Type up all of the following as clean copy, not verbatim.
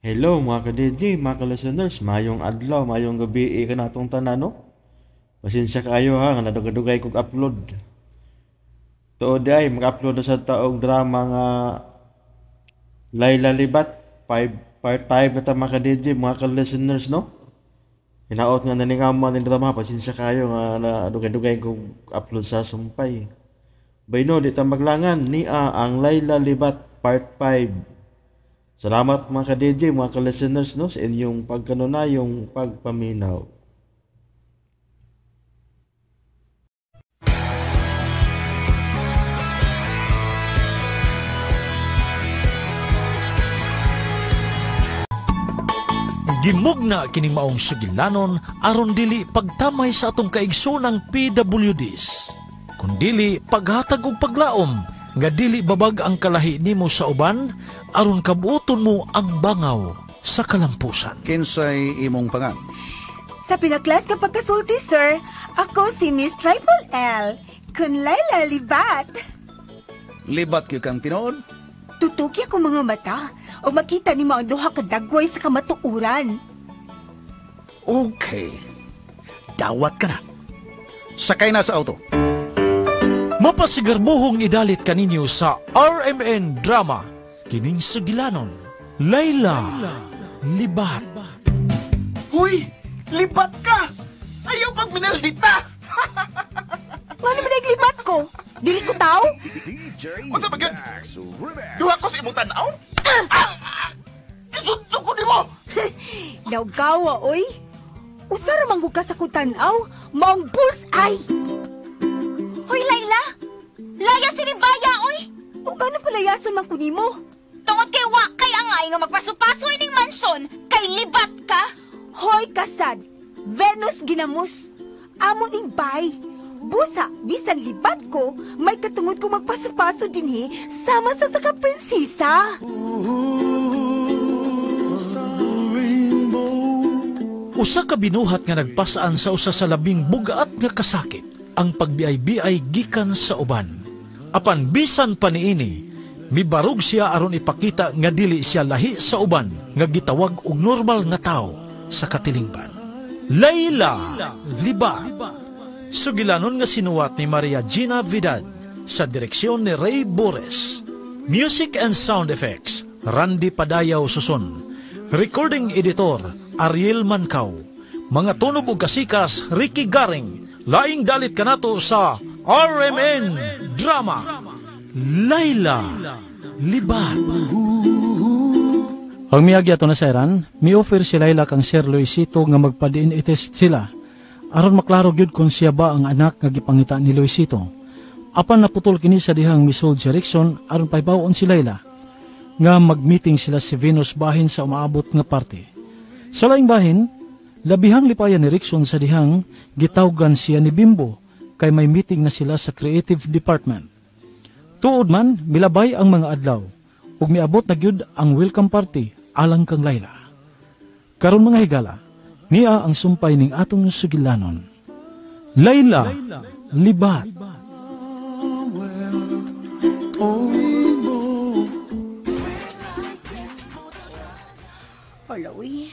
Hello mga ka-DJ, mga ka-listeners, mayong adlaw, mayong gabi eh, kanatong tanan, no? Pasensya kaayo ha, nga nadugay-dugay kog upload. Tuod ay, mag-upload na sa taog drama nga Layla Libat, 5, part 5 na ta mga ka-DJ, mga ka-listeners, no? Hinaot nga naningama ni drama, pasensya kaayo nga nadugay-dugay kog upload sa sumpay. Bayno, di ta maglangan, niya ang Layla Libat part 5. Salamat mga ka-DJ, mga ka-listeners, no, sa inyong pagkanunayong pagpaminaw. Gimugna kining maong sugilanon aron dili pagtamay sa atong kaigsoonang PWDs, kundili paghatag og paglaom nga dili babag ang kalahi nimo sa uban aron kabuoton mo ang bangaw sa kalampusan. Kinsay imong pangan? Sa pinaklas ka pagkasulti, sir, ako si Miss Triple L, kun Layla Libat. Libat gyud kang tinuod? Tutuki ako mga mata o makita nimo ang duha ka dagway sa kamatuoran. Okay. Dawat ka na. Sakay na sa auto. Mapasigarbuhong idalit kaninyo sa RMN Drama, kining sugilanon, Layla Libat. Huy! Libat ka! Ayaw pag minaldita! Ano man ang libat ko? Dili ko tao? Unsa ba gyud? Duha ko sa imong tan-aw? Isundo ko nimo! Lawgawa, oy! Usa ra man gud ka sa kong tan-aw, maong bullseye! Hoy, Layla! Laya si Baya, oy! O gano palayason man ko nimo? Tungod kay wa kay angay nga magpaso-paso ining mansyon, kay libat ka! Hoy, kasad! Venus ginamos! Amo ning bay! Busa, bisan libat ko, may katungod ko magpaso-paso dinhi sama sa saka prinsesa. Usa ka binuhat nga nagpasaan sa usa sa labing bugat nga kasakit, ang pagbiay-biay gikan sa uban. Apan bisan pa niini, mibarog siya aron ipakita nga dili siya lahi sa uban nga gitawag og normal nga tawo sa katilingban. Layla Libat. Sugilanon nga sinuwat ni Maria Gina Vidal sa direksyon ni Ray Bores. Music and sound effects, Randy Padayaw Suson. Recording editor, Ariel Mancao. Mga tunog ug kasikas, Ricky Garing. Laing dalit kanato sa RMN Drama, Layla Libat. Ang miyagi ato na sairan, mi-offer si Layla kang Sir Luisito nga magpa-DNA test sila aron maklaro gyud kung siya ba ang anak nga gipangita ni Luisito. Apan naputol kini sa dihang misud si Rickson aron pahibaw-on si Layla nga mag-meeting sila si Venus bahin sa umaabot nga parte. Sa laing bahin, labihang lipayan ni Rickson sa dihang gitawgan siya ni Bimbo kay may meeting na sila sa creative department. Tuod man, milabay ang mga adlaw ug miabot na gyud ang welcome party alang kang Layla. Karon mga higala, niya ang sumpay ning atong sugilanon. Layla Libat. Hala, uy.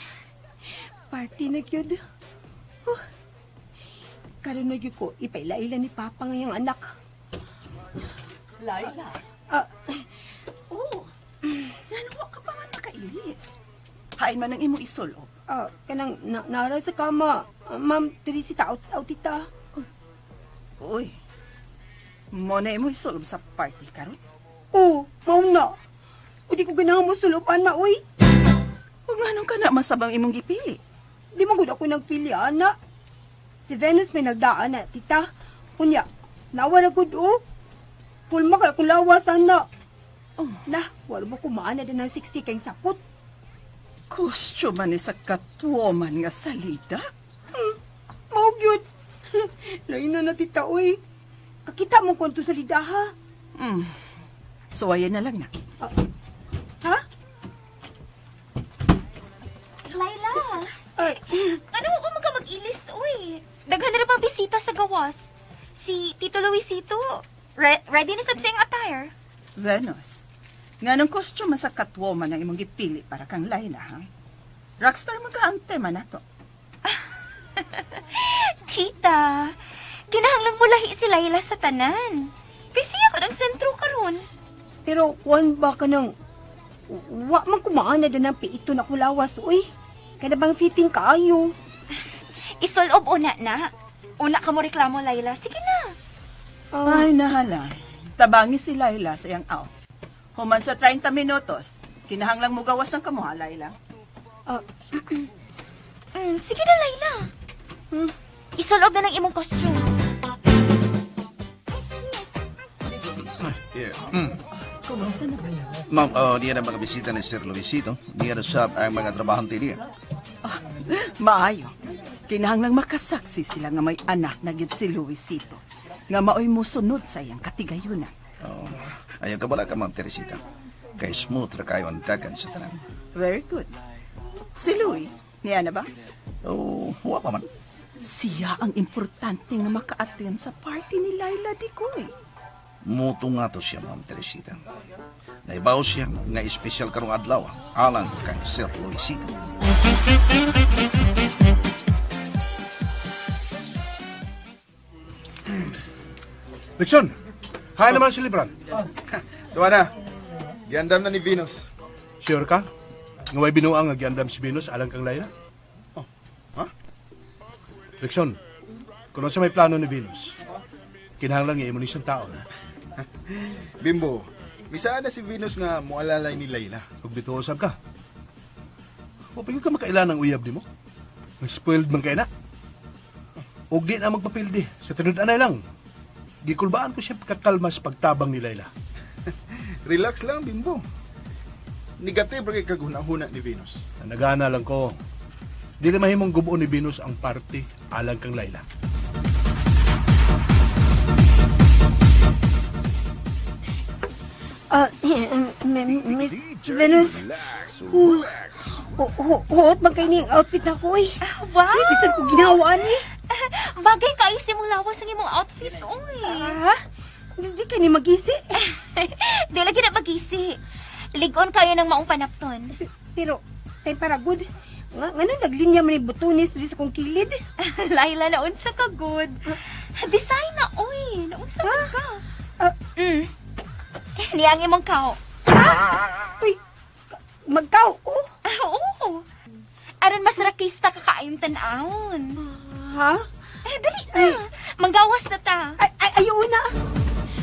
Party na gyud. Huh. Karon na gyud ko ipaila-ila ni Papa ngayong anak. Layla. Oh. Ngano wa ka pa man makailis? Hain man ang imong isulob. Kanang nara sa kama. Ma'am Teresita, out, out tita. Oh. Uy. Mo na imong isulob sa party karon? Oh, mao na. O di ko ganahan mo sulupan, ma, uy. Ug nganong ka na masabang imong gipili? Di man gud ako nagpili, ana. Si Venus may nagdaan na, tita. Unya, nawa na gud, oh. Kulma kay akong lawas, ana. Oh. Nah, wala mo kumaan na din ng 60 kayong sapot. Costume man ni sa katuoman nga salida. Mao gyud. Lain na na, tita, uy. Kakita mo kung to salida, ha? So, ayan na lang na. Ha? Layla! Ay. Ano ko man ka mag-ilis, uy? Daghan na pang bisita sa gawas. Si Tito Luisito, ready na sab siyang attire. Venus, Nga nang costume sa Catwoman ang imong gipili para kang Laila, ha? Rockstar man ka ang tema nato. Tita, kinahanglang mulahi si Laila sa tanan. Kasi ako ang sentro karon. Pero kuan ba ka nang wa man kumaana din ang piito na kulawas, uy. Kada bang fitting kaayo. Isulob una na. Una ka mo reklamo, Laila. Sige na. Ay, nahala. Tabangi si Laila sa iyang out. Human sa 30 minutos, kinahanglang mugawas ng kamuha, Laila. Sige na, Laila. Isulob na ng imong costume. Yeah. Kumusta na ba? Ma'am, niya na mga bisita ni Sir Luisito. Niya na sab ang mga trabahante niya. Maayo. Kinahanglang makasaksi sila nga may anak na gid si Luisito. Nga maoy musunod sa iyang katigayunan. Oh, ayaw ka wala ka, Ma'am Teresita. Kay smooth ra kayo ang dagan sa tanan. Very good. Si Louie, niya na ba? Oh, wa pa man. Siya ang importante nga maka-attend sa party ni Laila Dicoy. Muto nga to siya, Ma'am Teresita. Naibaw siya nga espesyal karong adlaw alang kay Sir Luisito. Leksyon, kaya naman si Libran. Tuwa na. Giandam na ni Venus. Sure ka? Nga way binuang nga giandam si Venus alang kang Laila? Oh. Ha? Leksyon, kung sa may plano ni Venus, kinahanglan nga imo ni isang tao. Bimbo, misaan na si Venus nga mualalay ni Layla. Ug bituosab ka. O pagyo ka makailan ang uyab nimo. Nag-spoiled man kay na. Og di na magpapildi. Sa tinud-anay lang. Gikulbaan ko siya pagkakalma sa pagtabang ni Layla. Relax lang, Bimbo. Negative ra kay kaghuna-huna ni Venus. Nagana lang ko. Dili mahimong gubuon ni Venus ang party alang kang Layla. Miss Venus. Huot man kay ning outfit na ko, eh. Wow! Bisan ko ginawaan, eh. Bagay kayo sa imong lawas ang imong outfit, oy. Ha? Hindi ka ni magisi. Di lagi na magisi. Ligon kayo ng maong panapton. Pero, tay para good. Nga naglinya man ni butones di sa kong kilid. Laila, naunsa ka good. Design na, oy. Naunsa ka. Niya ang imong kao. Uy, magkao ko? Oo. Aron mas rakista ka kaayong tan-awon. Ha? Eh, dali na. Manggawas na ta. Ay, ayaw na.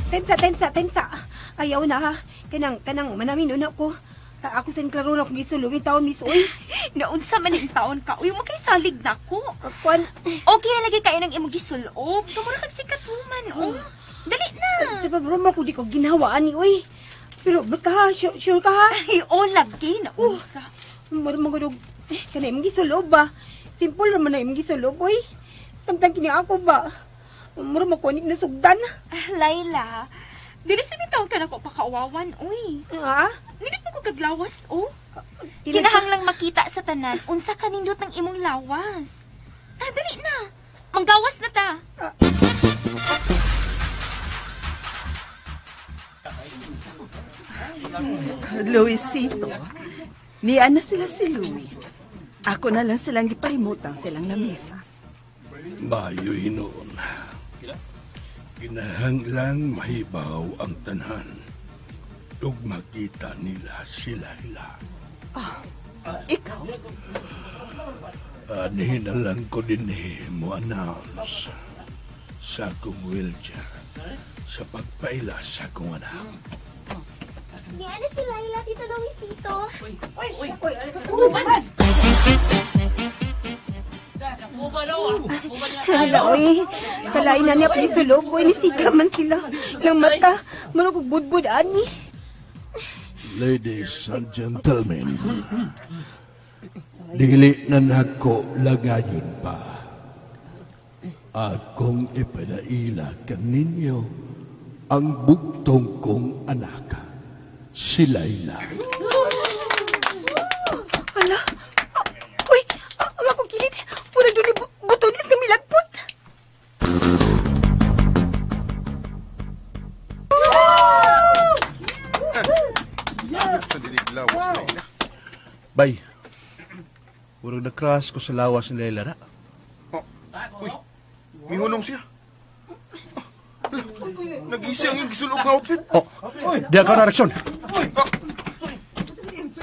Time sa. Ayaw na, ha. Kanang, manamin una ko. Ako sa klaro na kung gisulubin taon, miss, uy. Naunsa man ang taon ka. Uy, makaisalig na ko. Kwan. Okay na lagi kayo ng imong gisulob. Tumura kag sikat woman, oh. Dali na. Diba, bro, ko di ko ginawaan ni, uy. Pero basta ha, sure ka ha? Ay, oh, lagi na unsa. Marumagulog. Kana imong gisulob ba? Simple naman na imong gisulob, uy. Samtang kini ako ba? Mura makunik na sugdan. Laila, dili sa bitaw ka na ko pakauwawan, uy. Ha? Hindi po ko kaglawas, oh. Kinahanglang makita sa tanan, unsa kanindot ng imong lawas. Ah, dali na. Manggawas na ta. Luisito, niya na sila si Louie. Ako na lang silang gipalimutang silang lamisa. Mayo hinoon. Kinahanglang mahibaw ang tanan. Ug makita nila si Laila. Ikaw? Anhin na lang ko din mo announce sa akong wheelchair sa pagpaila sa akong anak. Niya na si Laila, Tito Luisito. Hala, oy. Kalain na niya kung isulob, oy. Nisiga man sila. Nang mata, manong kong budbud, ani. Ladies and gentlemen, dili na nako langayon pa. Akong ipanaila kaninyo ang bugtong kong anak, si Laila. Hala, uy, ang akong kilid, wala doon ni butonis nga milagpot. Bay. Murag na-crush ko sa lawas ni Layla na. Oh. Uy, mihunong siya. Ah, nag-isi ang iyang gisulog nga outfit. Oh, diya ka na, Rexon. Ah,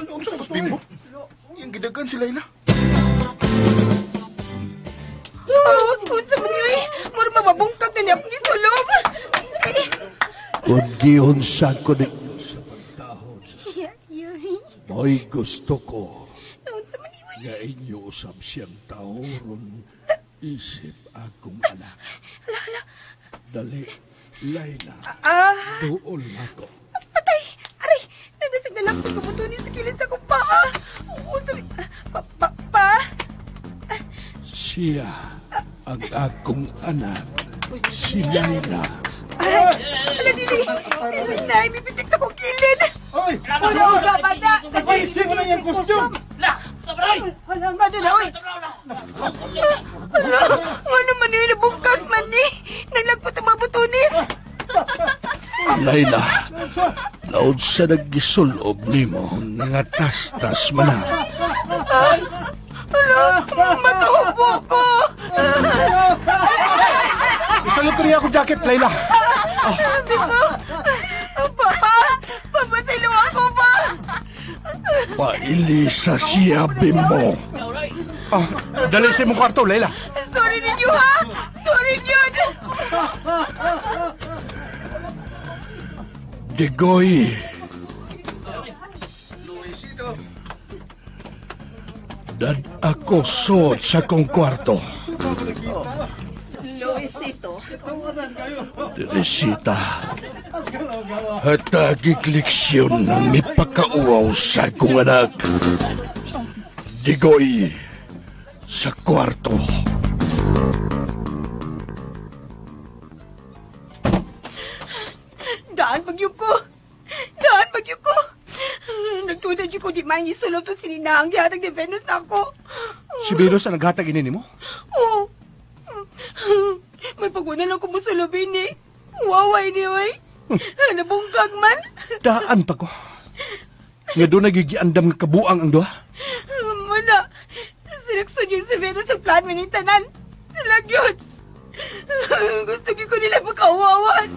unsa mas bimbo? Iyang gidagan si Layla. Oh, unsa man yun? Mura mababungkag na niya akong gisulog. Kundi unsa ko ninyo sa pagtahod. Mo'y gusto ko Unsa man yun? nga inyo usab siyang taoron isip akong anak. Dali, Layla, duol ako. Patay! Aray! Nanasig na lang kung butunin sa kilid sa akong paa. Unsa man? Pa, pa, pa? Siya ang akong anak, si Layla. Ay! Ala, dili! Dili na! Ibibitik sa akong kilid! Oy! Wala ko ka, bata! Isip mo na yung costume! Hala, nga doon na, oy! Hala, nga naman yun, nabungkas man ni! Naglagpot ang mga butunis! Layla, laod sa nagisulob nimo, nangatastas man na. Hala, makahubo ko! Isalot ko niya akong jacket, Layla. Bimbo! Papa! Papa, silo ako pa! Pailisa siya, Bimbo. Ah, dali sa imong kwarto, Layla. Sorry ninyo, ha? Sorry yun! Digoy. Luisito. Dad ako suot sa kong kwarto. Luisito, Teresita, hatagig leksyon ng mipakauaw sa akong anak. Digoy, sa kwarto. Daan bagyo ko! Daan bagyo ko! Nagtunan siya ko di man isulob to sininang gihatag ni Venus na ako. Si Venus ang naghatag ini nimo? Oo. May pagwala lang ko musulobin eh. Waway ni oy. Nabungkag man. Daan pa ko. Nga doon nagigiandam nga kabuang ang duha. Muna, silakson yun si Venus sa plan ni tanan. Sila yun. Gusto ko nila pagkawawan.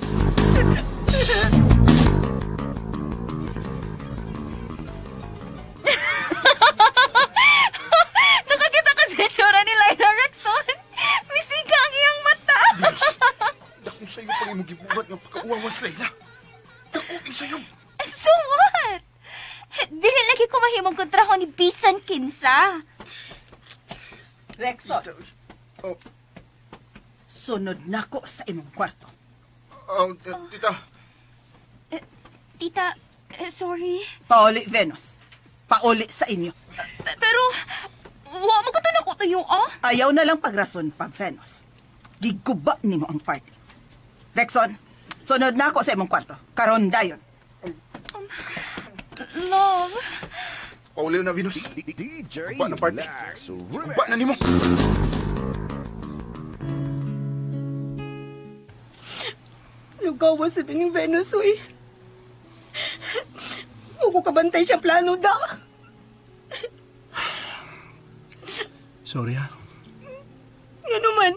Nakakita ka sa itsura ni Layla, Rexon. Misika ang iyang mata. Dakong sayo pang imong gibuhat nga pagkauwawan si Layla. Dako ing sayo. So what? Dili lagi ko mahimong kontraho ni Bisan Kinsa. Rexon, Oh, sunod nako sa imong kwarto. Tita. Tita, sorry. Pauli, Venus. Pauli sa inyo. Pero, wa mo ko to nako tuyo, ah? Ayaw na lang pagrason pa, Venus. Giguba nimo ang party. Rexon, sunod na ako sa imong kwarto. Karon dayon. Love. Pauli na, Venus. DJ Guba na party. Lax Guba na nimo. Lugawa sa din yung Venus, uy. Huwag ko kabantay siya plano, da. Sorry ha. Nga naman.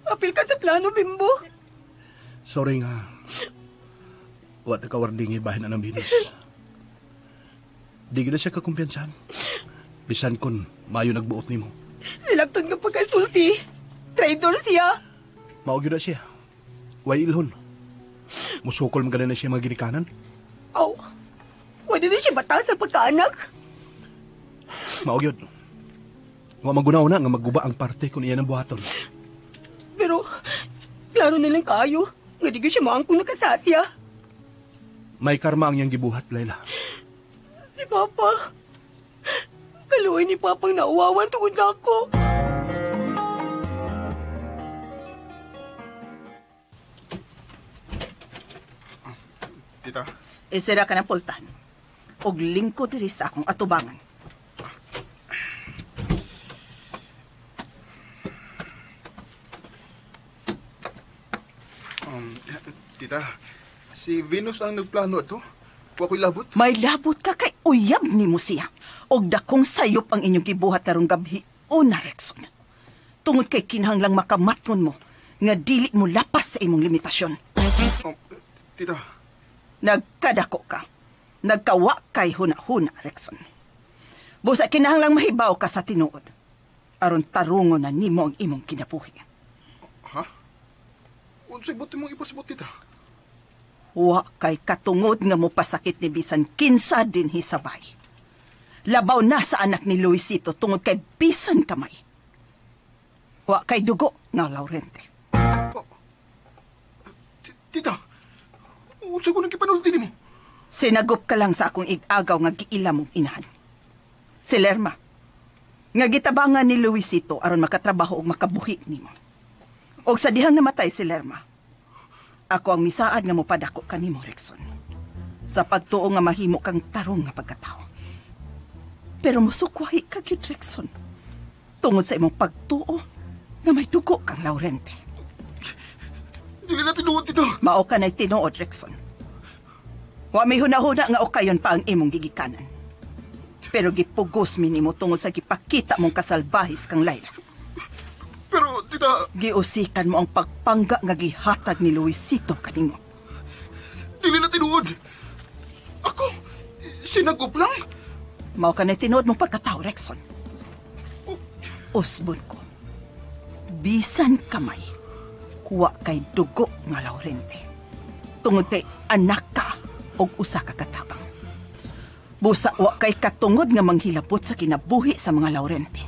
Apil ka sa plano, Bimbo. Sorry nga. Wa ta kawarding ibahin na ng Venus. Di gid na siya kakumpiyansahan. Bisan kon maayo nagbuot nimo. Silakton nga pagkasulti. Traitor siya. Mao gyud na siya. Way ilhon. Musukol man gani na siya mga ginikanan. Aw, wala na siya bata sa pagkaanak. Mao gyud. Wa maguna-una nga magguba ang parte kung iyan ang buhaton. Pero, klaro na lang kaayo. Nga di ko siya maangkong nakasasya. May karma ang iyang gibuhat, Layla. Si Papa. Kaluoy ni Papang nauwawan tungod na ako. Tita, Isira ka ng pultan. Og lingkod diri sa akong atubangan. Tita, si Venus ang nagplano ato. Wa ko'y labot. May labot ka kay uyab nimo siya. Og dakong sayop ang inyong gibuhat karong gabhi una, Rexon. Tungod kay kinahanglang makamatngon mo nga dili mo lapas sa imong limitasyon. Oh, tita. Nagkadako ka. Nagkawa kay huna-huna, Rexon. Busa kinahanglang mahibaw ka sa tinuod. Aron tarungon na nimo ang imong kinabuhi. Ha? Unsay buti mong ipasabot, tita? Wa kay katungod nga mopasakit ni bisan kinsa dinhi sa bay. Labaw na sa anak ni Luisito tungod kay bisan kamay. Wa kay dugo nga Laurente. Oh. Tita, unsa ko nang gipanulti nimo? Sinagup ka lang sa akong ig-agaw nga giila mong inahan. Si Lerma, nga gitabangan ni Luisito aron makatrabaho og makabuhi nimo. Og sa dihang namatay si Lerma, ako ang misaad nga mopadako kanimo, Rexon. Sa pagtuo nga mahimo kang tarong nga pagkatao. Pero musukwahi ka gyud, Rexon. Tungod sa imong pagtuo nga may dugo kang Laurente. Dili na tinuod, tita. Mao ka na'y tinuod, Rexon. Wa may hunahuna nga okayon pa ang imong gigikanan. Pero gipugos mi nimo tungod sa gipakita mong kasalbahis kang Layla. Pero, tita... Giusikan mo ang pagpangga nga gihatag ni Luisito kanimo. Dili na tinuod. Ako, sinagup lang. Mao ka na tinuod mong pagkatao, Rexon. Usbon ko. Bisan kamay, kuwa kay dugo nga Laurente. Tungod kay anak ka og usa ka katabang. Busa wa kay katungod nga manghilabot sa kinabuhi sa mga Laurente.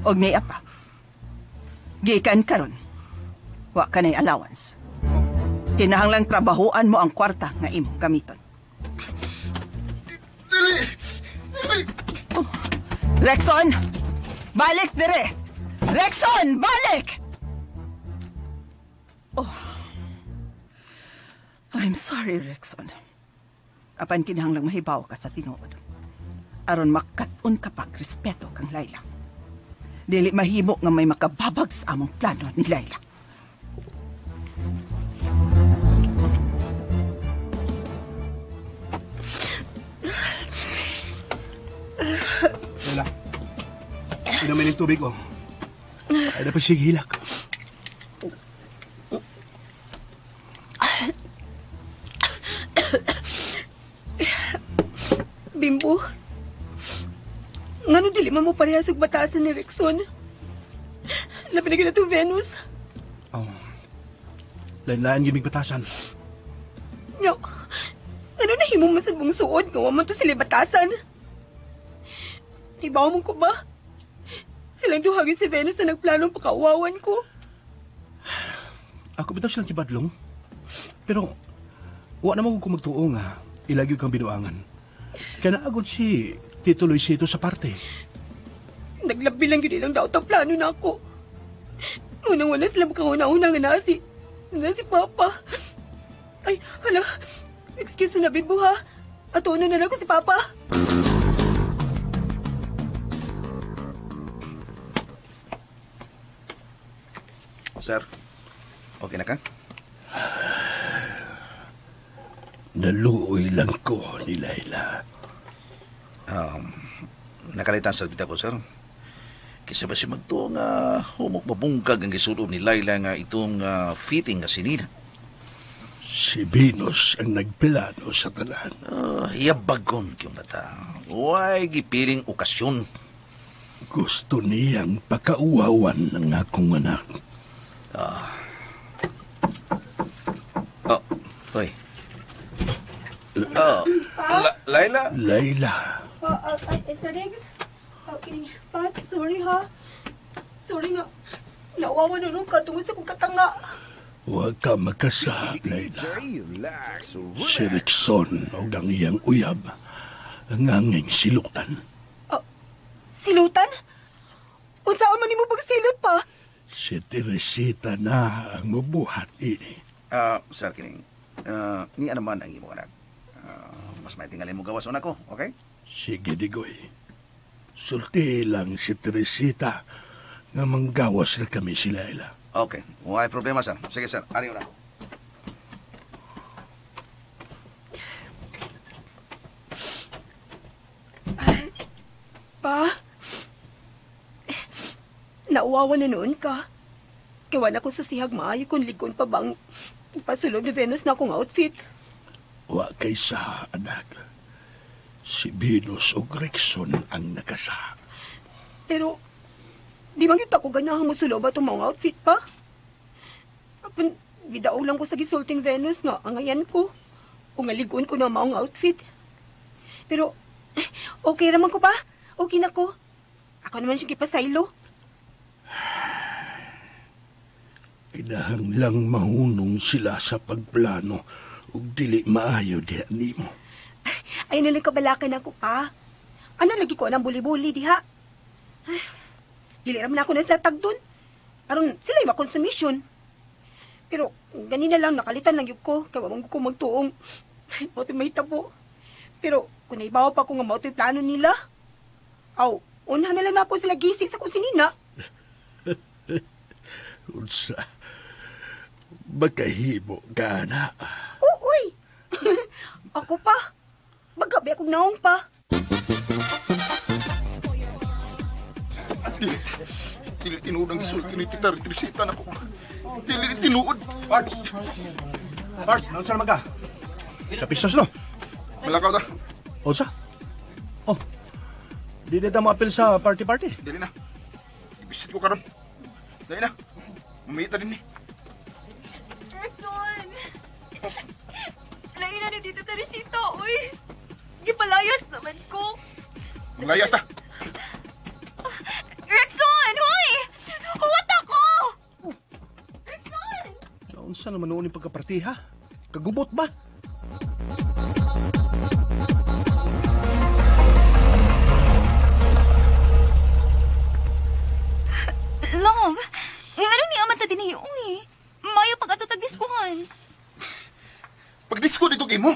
Og niya pa, gikan karon, wa ka na'y allowance. Kinahanglang trabahoan mo ang kwarta nga imong gamiton. Dili! Dili! Oh. Rexon! Balik dire! Rexon! Balik! Oh. I'm sorry, Rexon. Apan kinahanglang mahibaw ka sa tinuod. Aron makat-on ka pag respeto kang Layla. Dili mahimo nga may makababag sa among plano ni Layla. Layla, inumin yung tubig, oh. Ay, dapat siya gihilak. Bimbo, ngano dili man mo parehas og batasan ni Rexon? Labi na gid Venus. Oh. Lain-lain gyud mig batasan. Nya, ano nahimo man sad mong suod nga wa man to sila batasan? Hibaw mo ko ba? Silang duha gyud si Venus na nagplanong pakauwawan ko. Ako bitaw silang kibadlong. Pero wa naman ko magtuo nga ilagyo kang binuangan. Kaya naagod si Tito Luisito sa parte. Naglabi lang yun ilang daot ang plano na ako. Munang wala sila makahuna-una nga na si Papa. Ay, hala. Excuse na, Bimbo, ha? Ato na na ko si Papa. Sir, okay na ka? Naluoy lang ko ni Layla. Nakalitan sa bita ko, sir. Kisa ba si magtuo nga humok mabungkag ang gisulob ni Layla nga itong fitting nga sinina? Si Venus ang nagplano sa tanan. Hiyabagon kiyong bata. Huwag gipiling okasyon. Gusto niyang pakauwawan ng akong anak. Oh, oy. Oh, Layla? Layla. Sir Riggs. Okay, Pat, sorry ha. Sorry nga. Nauwawan na nung katungod sa kong katanga. Huwag ka makasahag, Layla. Si Rexon o ang iyang uyab ang anging silutan. Silutan? Unsaon man nimo pagsilot pa? Si Teresita na ang mabuhat ini. Sir Kining, niya naman ang imong anak. Mas may tingalin mo gawas una ko, okay? Sige, Digoy. Sulti lang si Teresita nga manggawas na kami si Layla. Okay, wala problema, sir. Sige, sir. Ari na. Pa, nauwawa na noon ka. Kaya wala ko susihag maayo kung ligon pa bang pasulod ni Venus na akong outfit. Wa kay sa anak. Si Venus o Gregson ang nakasa. Pero, di man gyud ako ganahan mo sulob atong mga outfit pa. Apan, bidaog lang ko sa gisulting Venus nga angayan ko. O nga ligon ko na maong outfit. Pero, okay raman ko pa. Okay na ko. Ako naman siya gipasaylo. Kinahanglang mahunong sila sa pagplano ug dili maayo diha nimo. Ay, nalang kabalakan ako pa. Ano lagi ko ang buli-buli diha? Ay, dili raman ako na sila tagdon. Aron sila yung makonsumisyon. Pero ganina lang, nakalitan lang yun ko. Kaya wag ko magtuong. Mauto'y mahitabo. Pero kung naibaw pa ko nga mauto'y plano nila, aw, unha na lang ako sila gising sa kusinina. Unsa, makahimo ka na. Uy! Ako pa. Magabi akong naong pa. Dili, dili tinuod ang gisulti ni Tita Teresita nako. Dili tinuod. Parts! Parts, naunsa naman ka? Sa pistos no? Malakaw ta. Unsa? Oh, di na ta mo apil sa party-party. Dili na. Ibisit ko karon. Dili na. Mamita din ni. Rexon! Lain na ni Tita Teresita, uy! Gipalayas naman ko! Malayas ta. Rexon! Hoy! Huwat ako! Rexon! Naunsa naman noon yung pagkaparti, ha? Kagubot ba? Love, nganong ni amanta din eh, uy. Mayo pag ato tagdiskuhan. Pagdisko dito kay mo.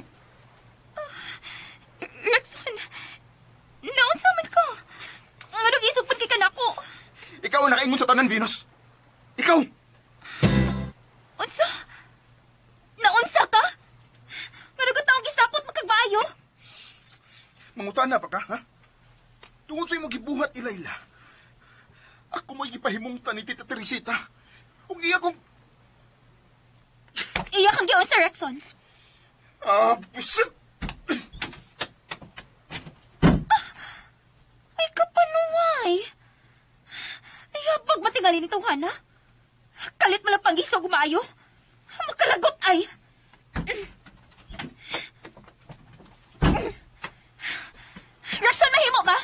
Rexon, naunsa man ka? Nganong isugpon kay kanako? Ikaw ang nakaingon sa tanan, Venus. Ikaw! Unsa? Naunsa ka? Nganong taong gisapot magkagmaayo? Mangutana pa ka, ha? Tungod sa imong gibuhat, Ilayla. Ako mo'y gipahimungtan ni Tita Teresita. Ug iya kong... Iya kang giunsa, Rexon. Ah, busit! Ay, kapanuway! Ay, habag matingali ni Tawhana. Kalit mo lang pang-isog maayo. Makalagot ay! Rexon, mahimo ba?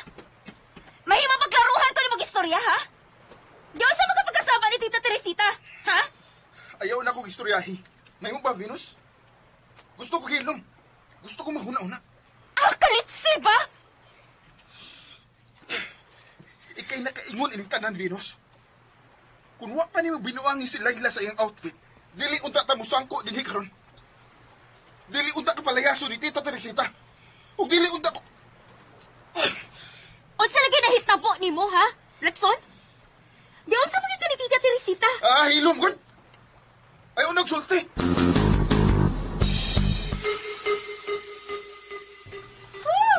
Mahimo pagklaruhan ko ni mong istorya, ha? Diyon sa mga pagkasama ni Tita Teresita, ha? Ayaw na akong istoryahi. Mahimo ba, Venus? Gusto ko hilom. Gusto ko mahuna-una. Ah, kalitsi ba? Ika'y nakaingon ining tanan, Venus. Kung wa pa nimo binuangi si Layla sa iyang outfit, dili unta ta musangko dinhi karon. Dili unta ka palayaso ni Tita Teresita. Ug dili unta ko... Unsa lagi nahitabo nimo, ha? Rexon? Diyon sa mga ka ni Tita Teresita. Ah, hilom, god! Ayaw nagsulti!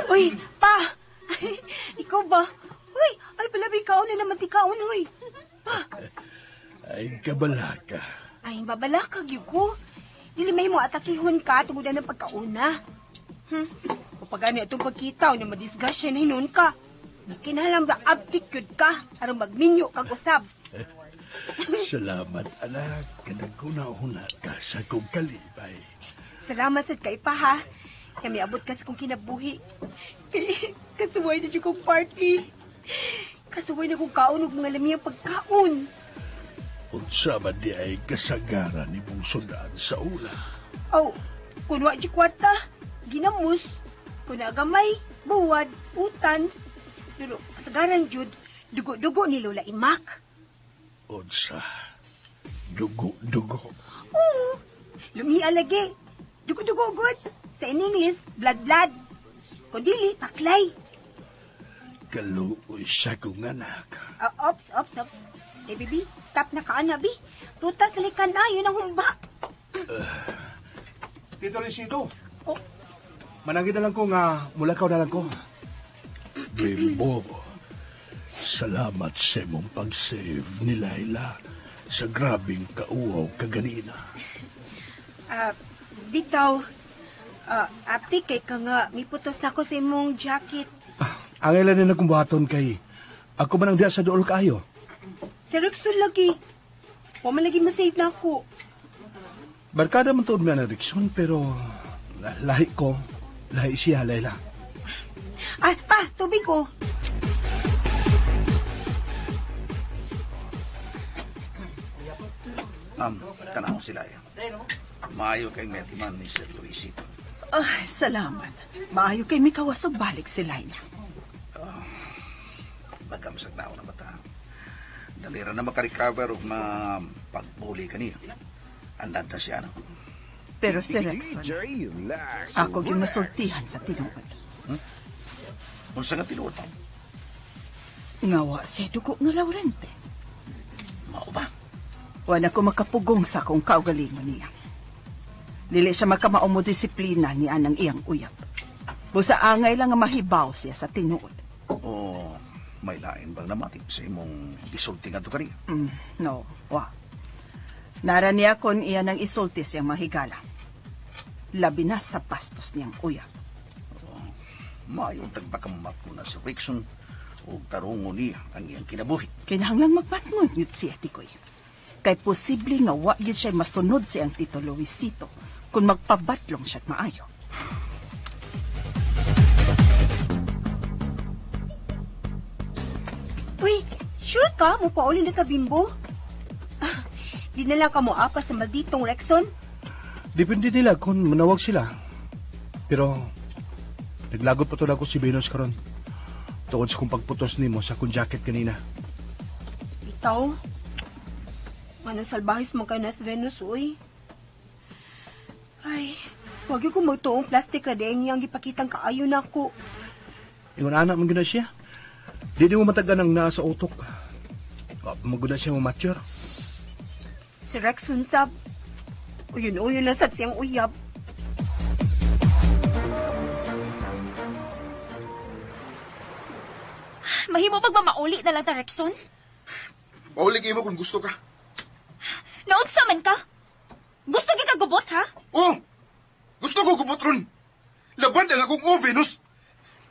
Uy, pa! Ikaw ba? Uy, ay palabi kaon na naman ti kaon, uy. Pa! Ay, kabalaka. Ay, babalaka, gyud ko. Dili may mo atakihon ka tungod na ng pagkauna. Kapag ano itong pagkita, na madisgrasya na hinon ka. Kinahanglan ba abtik gyud ka aron magminyo kag usab. Salamat, anak. Kanaguna-una ka sa kong kalibay. Salamat sad kay pa, ha. Kami abot ka sa kong kinabuhi. Kasuway na kong party. Kasuway na kong kaon og mga lamiyang pagkaon. Unsa man di ay kasagaran ni mong sundaan sa ula. Aw, kunwa di kwarta, ginamos, kuna gamay, buwad, utan. Pero kasagaran jud, dugo-dugo ni Lola Imak. Unsa, dugo-dugo. Oo, lumia lagi. Dugo-dugo gud. Sa in English, blood-blood. Kung dili, paklay. Kaluoy sa kong anak. Ops, ops, ops. Eh, baby, stop na ka, ana, bi. Tutas, likan na, yun ang humba. Tito Luisito. Oh. Manangin na lang ko nga mulakaw na lang ko. Bimbo, Salamat sa imong pag-save ni Laila sa grabing kauwaw kaganina. Bitaw, apti kay ka nga, miputos na ko sa imong jacket. Ang ilan na nagkumbuhaton kay ako man ang diya sa duol kaayo. Si Rexon lagi. Wa man lagi mo-save na ako. Barkada man tuod na Rickson, pero lahi ko, lahi siya, Laila. Ah, pa, tubig ko. Tanaw sila. Maayo kay metiman ni Sir Luisito. Ay, salamat. Maayo kay mikawasog balik si Laila. Bagamsag na ako na bata. Dalira na makarecover og mapagbuli kaniya. Andan na siya, no? Pero si Rexon, ako yung masultihan sa tinuod. Unsa nga tinuod? Ngawa siya dugo nga Laurente. Mao ba? Wala ko makapugong sa akong kaugalingon niya. Dili siya makamao mo disiplina ni anang iyang uyab. Busa angay lang nga mahibaw siya sa tinuod. O may lain bang namatip sa imong gisulti ngadto kaniya? No, wa. Nara niya kon iya nang isulti siyang mahigala. Labi na sa bastos niyang uyab. Maayo tagpakamat ko na si Rickson ug tarungon niya ang iyang kinabuhi. Kinahanglang magpatngon yun siya, Tikoy. Kay posible nga wa gyud siya masunod sa iyang Tito Luisito kung magpabatlong siya't maayo. Uy, sure ka? Mupauli na ka, Bimbo? Di na lang ka mo apa sa malditong Rexon? Depende nila kung manawag sila. Pero, naglagot pa tulad ko si Venus karon. Tuod sa kong pagputos nimo sa akong jacket kanina. Bitaw. Anong salbahis mo kay nas Venus, uy? Ay, wag yung kung magtuong plastic na din niyang gipakitang kaayo na ako. Ingon anak man guna siya. Di di mo matagan ang naa sa utok. Wa pa man guna siya mo mature. Si Rexon sab. Uyon-uyon lang sab siyang uyab. Mahimo pag mamauli na lang ta, Rexon? Mauli kayo mo kung gusto ka. Naunsa man ka? Gusto gi ka gubot, ha? Oh! Gusto ko gubot ron. Labad ang akong o, Venus.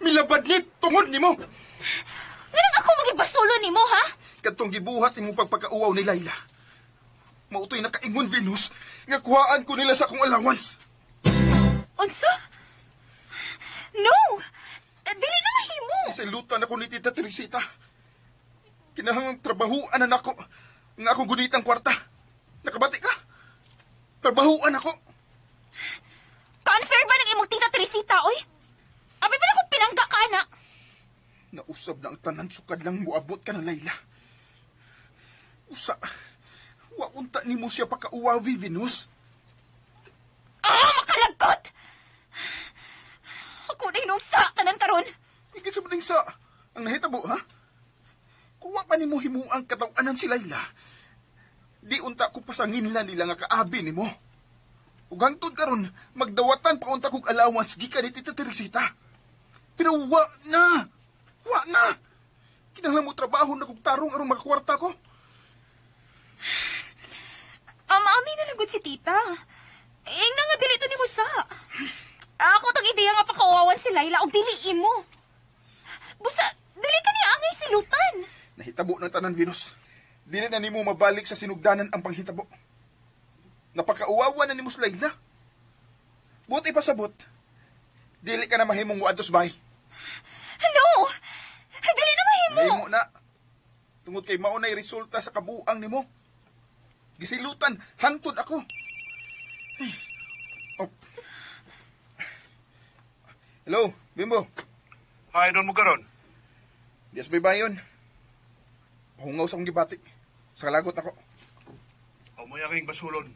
Milabad ni tungod nimo. Nganong ako magibasulo nimo, ha? Kadtong gibuhat nimo pagpakauaw ni Laila. Mautoy nakaingon, Venus, nga kuhaan ko nila sa akong allowance. Unsa? No! Dili na mahimo. Isalutan ako ni Tita Teresita. Kinahanglang trabahuan na nako nga akong gunitang kwarta. Nakabati ka? Trabahuan ako. Ka-unfair ba ng imong Tita Teresita, oy? Abi pa na akong pinangga ka, anak. Nausab na ang tanan, sukad lang muabot ka na, Laila. Usa, waunta ni mo siya pakauwawi, Venus. Ah, makalagkot! Ako na inong sa tanan karon. Higit sa maning sa, ang nahitabo, ha? Kuwa pa ni mo himuang katawanan si Laila. Di unta ko pasanginlan nila nga kaabi ni mo. Ug hangtod karon, magdawatan pa unta kog allowance gikan ni Tita Teresita. Pero wa na! Wa na! Kinahanglan mo trabaho na kog tarong aron makakwarta ko. Maami na lang gud si Tita. Ingna nga dili to nimo sa. Ako tong ideya nga pakawawan si Laila og dili imo. Busa, dili ka niya angay silutan. Nahitabo ng tanan, Venus. Dili na nimo mabalik sa sinugdanan ang panghitabo. Napakauwawan na nimo si Laila. Buti pasabot. Dili ka na mahimong muadtos bay. No! Dili na mahimo! Mahimo na. Tungod kay mao na'y resulta sa kabuang nimo. Gisilutan, hangtod ako. Ay. Oh. Hello, Bimbo. Hi, doon mo karon. Dias may bayon. Pahungaw sa akong gibati. Sa kalagot ako. O mo yaking basulon.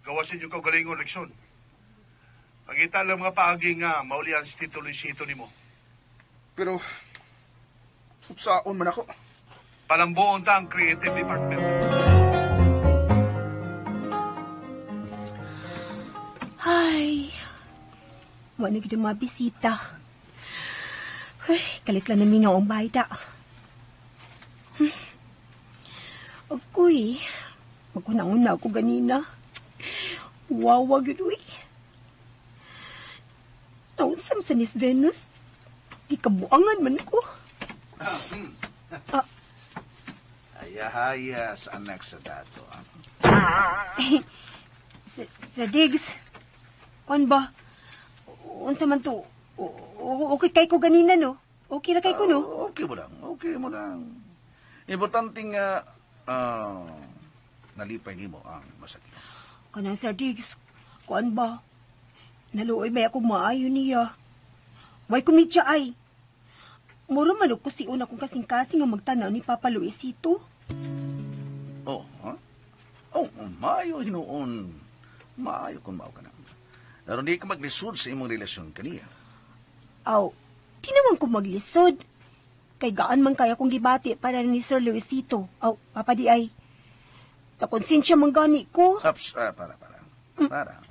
Gawasin yung kaugalingon, Rexon. Pangita lang mga paagi nga maulian si Tito Luisito nimo. Pero, utsaon man ako. Palambuon ta ang creative department. Ay, wala na gid mga bisita. Ay, kalit lang namingaw ang bayda. Ako'y, magkunangon na ako ganina. Wawa gyud uy. Naunsam sa Miss Venus. Gikabuangan man ko. Ayahaya sa anak sa dato. Sir Diggs, kuan ba? Unsa man to? Okay kay ko ganina, no? Okay ra kay ko, no? Okay mo lang, okay mo lang. Importante nga, nalipay nimo ang masakit. Kanang Sir Diggs, kuan ba? Naluoy may ako maayo niya. Way kumidya ay. Muro man ko si una kong kasing-kasing nga magtanaw ni Papa Luisito. Oh, ha? Oh, maayo hinuon. Maayo kung mao ka na. Pero di ka maglisod sa imong relasyon kaniya. Aw, di naman ko maglisod. Kay gaan man kaya kong gibati para ni Sir Luisito. Aw, Papa di ay. Nakonsensya man gani ko. Ups, para. Para.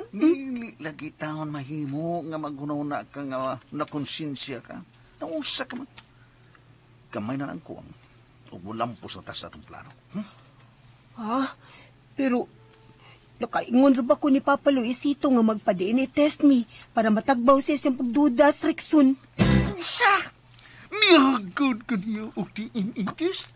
Dili lagi taon mahimo nga maghunahuna ka nga nakonsensya ka. Nausa ka man. Kamay na lang kuwang. Ug mulampo sa tas atong plano. Ha? Pero, nakaingon ra ba ko ni Papa Luisito nga magpa-DNA test me para matagbaw siya siyang pagduda sa Rixon? Unsa? Miyagod ko niyo og DNA test?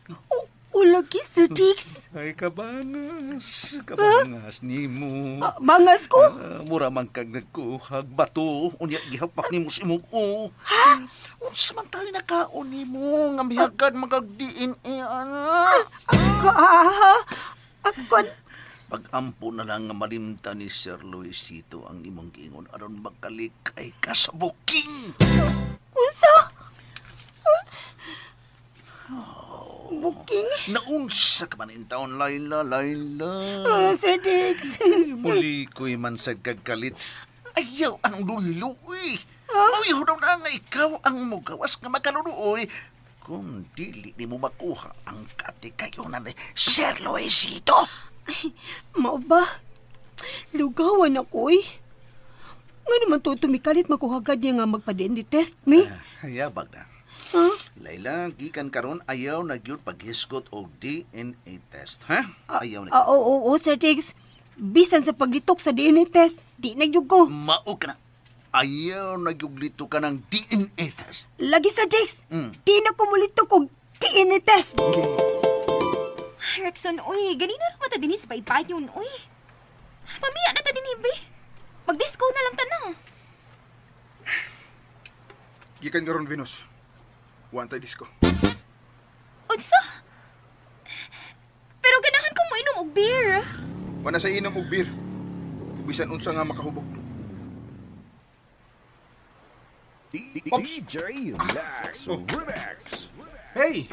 O lagi, Sir Diggs. Ay, kabangas. Kabangas nimo. Bangas ko? Mura man kag nagkuhag bato. Unya, gihapak nimo sa imong o. Ha? Unsa man tayo nakaon nimo nga mihagad magag DNA, ana? Ako, ako. Pag-ampo na lang nga malimta ni Sir Luisito ang imong giingon aron makalikay ka sa buking. Unsa? Buking? Naunsa ka man in taon, Laila, Laila. Oh, Sir Diggs. Muli ko'y man sa gagalit. Ayaw, anong luluoy? Uy, hudaw na nga ikaw ang mugawas nga makaluluoy. Kung dili ni mo makuha ang katikayonan ni Sir Luisito. Ay, mao ba? Lugawan ako, eh. Nga naman to, tumikalit makuhagad niya nga magpa-DNA test, me. Hayabag na. Huh? Laila, gikan karon ayaw na gyud paghisgot og DNA test, ha? Ayaw na. Oo, Sir Diggs. Bisan sa paglitok sa DNA test, di na gyud ko. Mao ka na. Ayaw na gyud lito ka ng DNA test. Lagi, Sir Diggs. Di na ko mulitok og DNA test. Rexon, uy, ganina ra mata dinis baybayon, uy. Pamiya na ta dinhi, be. Mag-disco na lang ta na. Gikan karon, Venus. Wa tay disco. Unsa? Pero ganahan ko mo inom og beer. Wa na sa inom og beer. Bisan unsa nga makahubog. DJ Lax Remix. Hey!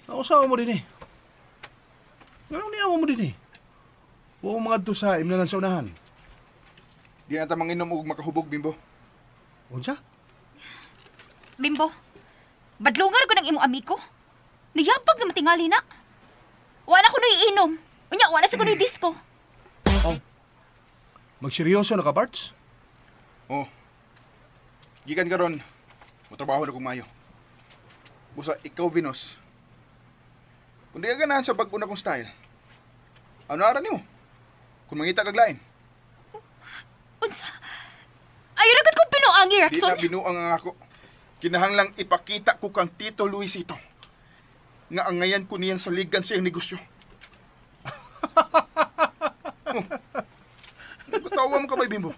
Nausawa mo din eh. Anong niyawa mo din eh? Huwag mga adto sa imnanan sa unahan. Di na ta manginom og makahubog, Bimbo. Unsa? Bimbo, badlungar ko ng imong amigo. Niyapag na matingali na. Wala ko nuy inom. Unya, wala sa ko nuy disco. Oh. Magseryoso na ka, Barts? Oh. Gikan karon, motrabaho na kong mayo. Busa ikaw, Venus. Kung di ka ganahan sa bag-o na kong style, ano ara nimo? Kung mangita kag lain. Unsa? Ayaw na gud kong binuangi, Rexon. Di na binuang ang ako. Kinahanglang ipakita ko kang Tito Luisito nga angayan ko niyang saligan sa iyang negosyo. Oh. Nagkatawa mo ka ba, Bimbo?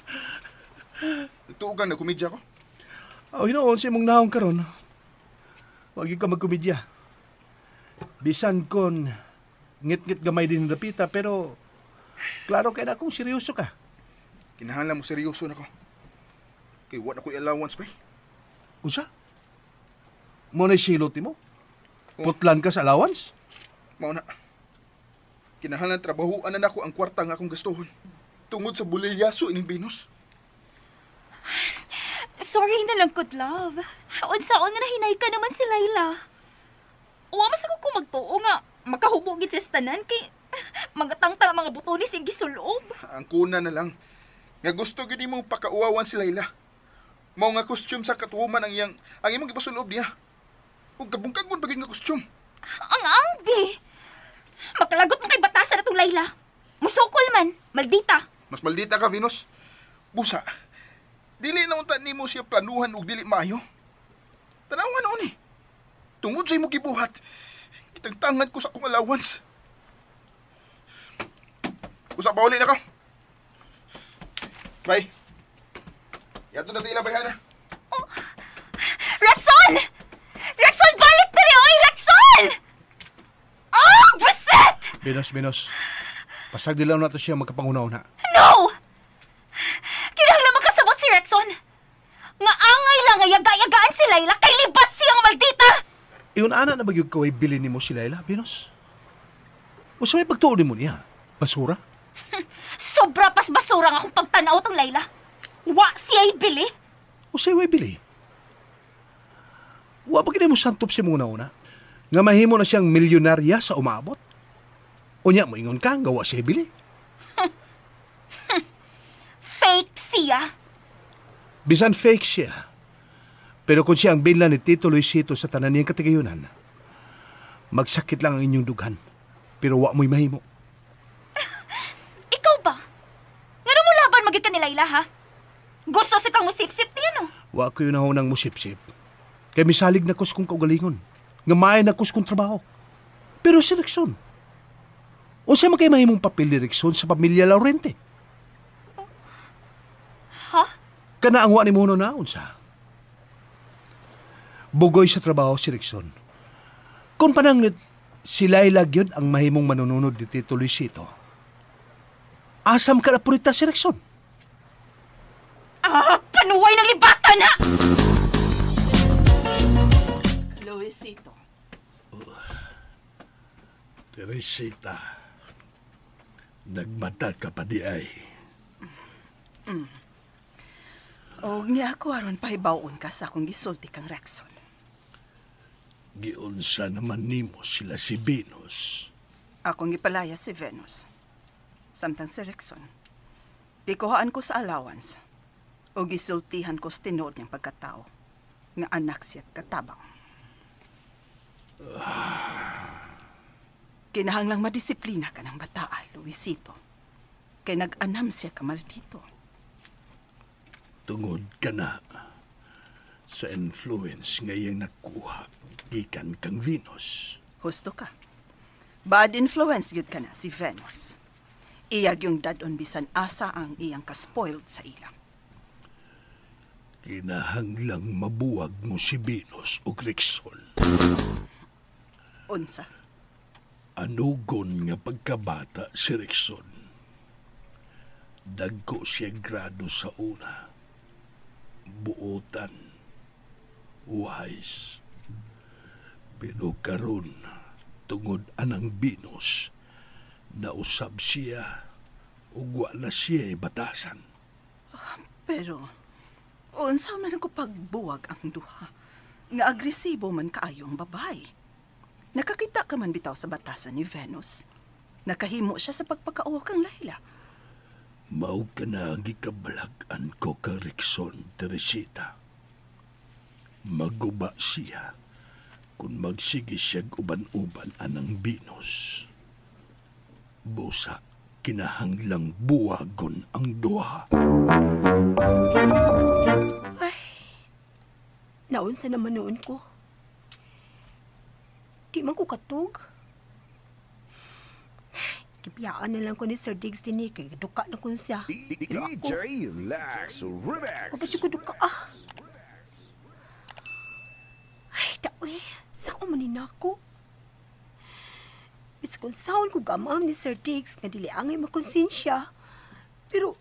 Nagtuogan na komedya ko. Oh, hinoon sa imong naong karon. Wag ka magkomedya. Bisan kon ngit-ngit gamay din rapita, pero klaro kay na kung seryoso ka. Kinahanglan mo seryoso na ko. Kay wa na ko'y allowance pa. Unsa? Mo na silot mo? Putlan ka sa allowance? Mao na. Kinahanglan trabahuan na nako ang kwarta nga akong gastuhon. Tungod sa bulilyaso ining Venus. Sorry na lang, good love. Unsaon nga nahinay ka naman si Layla. Uwa mas ako kung magtuo nga makahubog gid sa tanan kay magatangtang ang mga butones ing gisulob. Ang kuna na lang. Nga gusto gyud imong pakauwawan si Layla. Mao nga costume sa Catwoman ang iyang ang imong gipasulob niya. Ug kabungkagon pa gyud nga costume. Ang angbi. Makalagot mo kay batasan atong Layla. Musukol man, maldita. Mas maldita ka, Venus. Busa, dili na unta nimo siya planuhan og dili maayo. Tanawa noon eh. Tungod sa imo gibuhat, kitangtangan ko sa akong allowance. Usa, pauli na ka. Bye. Yato na sa ila, bayhana. Oh. Rexon! Rexon, balik na rin! Oy, Rexon! Oh, buset! Venus, Venus. Pasag dilaw na to siya magkapanguna-una. No! Kinahanglan makasabot si Rexon. Nga angay lang nga yaga-yagaan si Layla kay libat siyang maldita! Iyon ana na bagyog kaway bilin nimo si Layla, Venus. O sa may pagtuo mo niya? Basura? Sobra pas basura nga akong pagtanaw tong Layla. Wa siya'y bili. O sa'y way bili? Wa ba gini mo santop si muna una? Nga mahimo na siyang milyonarya sa umaabot? Unya mo ingon ka, nga wa siya'y bili. Fake siya. Bisan fake siya. Pero kung siya ang binla ni Tito Luisito sa tanan niyang katigayunan, magsakit lang ang inyong dughan. Pero wa mo'y mahimo. Ikaw ba? Ngano mo laban magid ka ni Layla, ha? Gusto si kang musipsip niya, no? Wa ko yun nang musipsip. Kay misalig na kus kong kaugalingon. Nga maay na kus kong trabaho. Pero si Rexon, unsa man kay mahimong papel ni Rexon sa pamilya Laurente? Ha? Kana ang wa ni mo na unsa? Bugoy sa trabaho si Rexon. Kung pananglit, si Layla gyud ang mahimong manununod ni Tito Luisito. Asam ka na purita si Rexon. Ah, panuway ng libatan, ha! Luisito. Teresita, nagmata ka pa di ay. Og niya ako aron pahibawon ka sa akong gisulti kang Rexon. Giunsa naman nimo sila si Venus. Akong gipalaya si Venus. Samtang si Rexon. Gikuhaan ko sa allowance. O gisultihan ko sa tinuod niyang pagkatao. Nga anak siya't katabang. Kinahanglang madisiplina ka ng bataa, Luisito. Kay nag-anam siya kamaldito. Tungod ka na sa influence nga iyang nakuha gikan kang Venus. Husto ka. Bad influence gyud ka na si Venus. Iyag yung dadon bisan asa ang iyang kaspoiled sa ila. Kinahanglang mabuwag mo si Venus o Rexon. Unsa? Anugon nga pagkabata si Rexon. Dagko siya grado sa una. Buotan. Wise. Pero karon tungod anang Venus, nausab siya ug wa na siya batasan. Pero, unsa man ko pagbuwag ang duha? Nga agresibo man kaayo ang babae. Nakakita ka man bitaw sa batasan ni Venus. Nakahimo siya sa pagpakauwa kang Layla. Mao ka na gikabalag-an ko kang Rexon, Teresita. Maguba siya kung magsige siya'g uban-uban anang Venus. Busa, kinahanglang buwagon ang duha. Ay, naunsa naman noon ko. Di man ko katug. Gibiyaan na lang ko ni Sir Diggs din eh, kay duka na kun siya. Pero ako, DJ Lax Remix. kapag ko duka ah. Ay, taoy, saan man ni nako? Bis kung saan ko gamam ni Sir Diggs nga dili angay makonsensya. Pero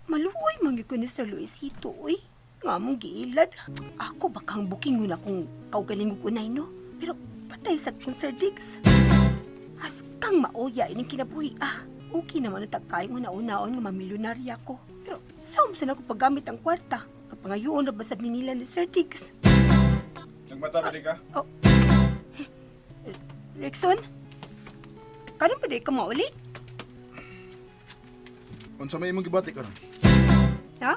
maluoy man gyud ko ni Sir Luisito, oy. Nga mong giilad. Ako bakang bukingon akong kaugaling og unay, no? Pero patay sa kong Sir Diggs. Askang maoya ining kinabuhi, ah. Okay naman ang tagkayong una-unaon nga mamilyonarya ko. Pero saan saan ako paggamit ang kwarta? Kapangayoon na ba sa nila ni Sir Diggs? Nagmata ba di ka? Oh. Rexon? Karon pa di ka mauli? Unsa may imong gibati karon? Ha?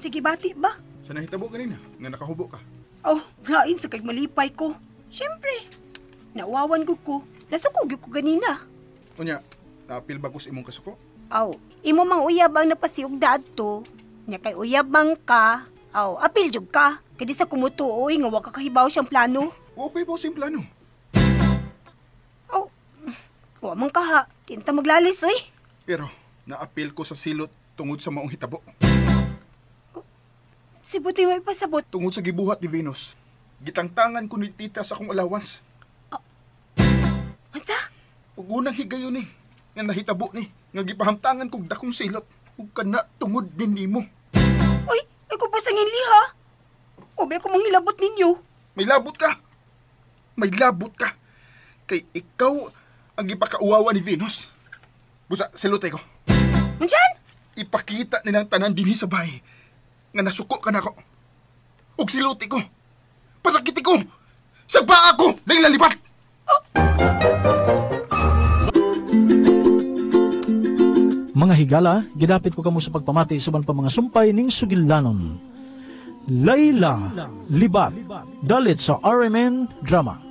Sige bati ba? Sa nahitabo kanina nga nakahubo ka. Oh, lain sa kay malipay ko. Siyempre, Nauwawan gud ko. Nasuko gyud ko ganina. Unya, naapil ba ko sa imong kasuko? Aw, imo mang uyab ang napasiog daadto. Nya kay uyab man ka. Aw, apil jud ka. Kay di sa kumutuo nga wa ka kahibaw siyang plano. Okay ba sa plano? Aw, wa man ka ha. Tinta maglalis oy. Pero naapil ko sa silot tungod sa maong hitabo. Sibuti may pasabot. Tungod sa gibuhat ni Venus, gitangtangan ko ni tita sa akong allowance. Unsa? Ug unang higayon ni, nga nahitabo ni, nga gipahamtangan kog dakong silot, ug kana tungod din nimo. Uy, ako pa sa liha. Obe ako manghilabot ninyo. May labot ka. May labot ka. Kay ikaw ang gipakauwawa ni Venus. Busa, silotay ko. Unsan? Ipakita nilang tanan dinhi sa bahay nga nasuko ka nako. Ug siluti ko. Pasakiti ko. Sagpa ako, Layla Libat. Mga higala, gidapit ko kamo sa pagpamati sa uban pa mga sumpay ning sugilanon. Layla Libat, dalit sa RMN Drama.